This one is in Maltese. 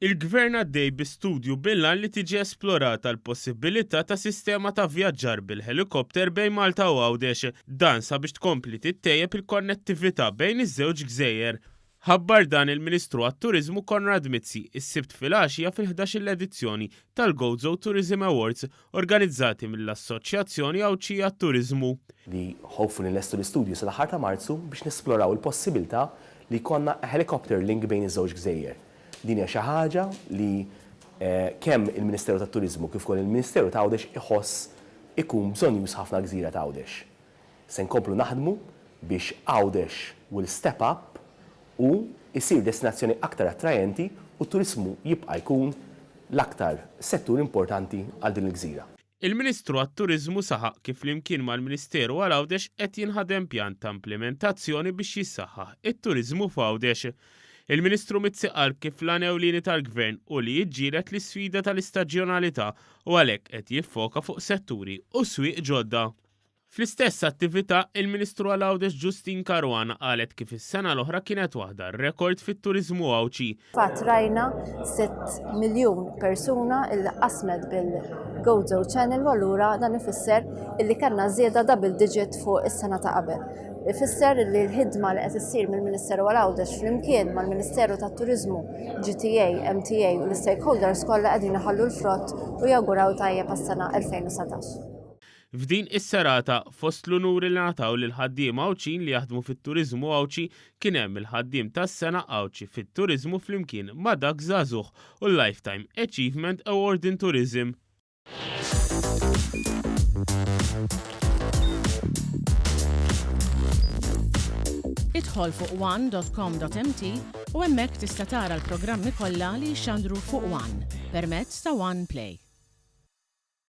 Il-Gvern għaddej bi studju bil-għan li tiġi esplorata l-possibbilità ta' sistema ta' vjaġġar bil-ħelikopter bejn Malta u Għawdex. Dan sabiex tkompli tittejjeb il-konnettività bejn iż-żewġ gżejjer. Ħabbar dan il-Ministru għat-Turiżmu Konrad Mizzi s-Sibt filgħaxija fil-ħdax-il edizzjoni tal-Gozo Tourism Awards organizzati mill-Assoċjazzjoni Għawdxija għat-Turiżmu. Li hopefully nlestu l-istudju sal-aħħar ta' Marzu biex nesploraw il-possibilità li jkollna a helicopter link bejn iż-żewġ gżejjer. Din hija xi ħaġa li kemm il-Ministeru tat-Turiżmu kif ukoll il-Ministeru ta' Għawdex iħoss ikun bżonnjuż ħafna għall-gżira ta' Għawdex. Se nkomplu naħdmu biex Għawdex will step up u jsir destinazzjoni aktar attrajenti u t-turiżmu jibqa' jkun l-aktar settur importanti għal din il-gżira. Il-Ministru għat-Turiżmu saħaq kif flimkien mal-Ministeru għal Għawdex qed jinħadem pjan ta' implimentazzjoni biex jissaħħaħ it-turiżmu f'Għawdex. Il-Ministru Mizzi qal kif l-għan ewlieni tal-Gvern hu li jiġġieled l-isfida tal-istaġjonalità u għalhekk qed jiffoka fuq setturi u swieq ġodda. Fl-istess attività, il-Ministru għal Għawdex Justyne Caruana qalet kif is-sena l-oħra kienet waħda rekord fit-turiżmu Għawdxi. Fatt rajna 6 miljun persuna illi qasmet bil-Gozo Channel u allura dan ifisser illi kellna żieda double digit fuq is-sena ta' qabel. Ifisser li l-ħidma li qed issir mill-Ministeru għal Għawdex flimkien mal-Ministeru tat-Turiżmu, GTA, MTA u l-istakeholders kollha qegħdin iħallu l-frott u jawguraw tajjeb għas-sena 2019. F'din is-serata, fost l-unuri li ngħataw lill-ħaddiema Għawdxin li jaħdmu fit-turiżmu Għawdxi kien hemm il-Ħaddiem tas-Sena Għawdxi fit-Turiżmu flimkien ma' dak żagħżugħ u l-Lifetime Achievement Award in Tourism. Idħol fuq one.com.mt u hemmhekk tista' tara l-programmi kollha li jixxandru fuq One permezz ta' One Play.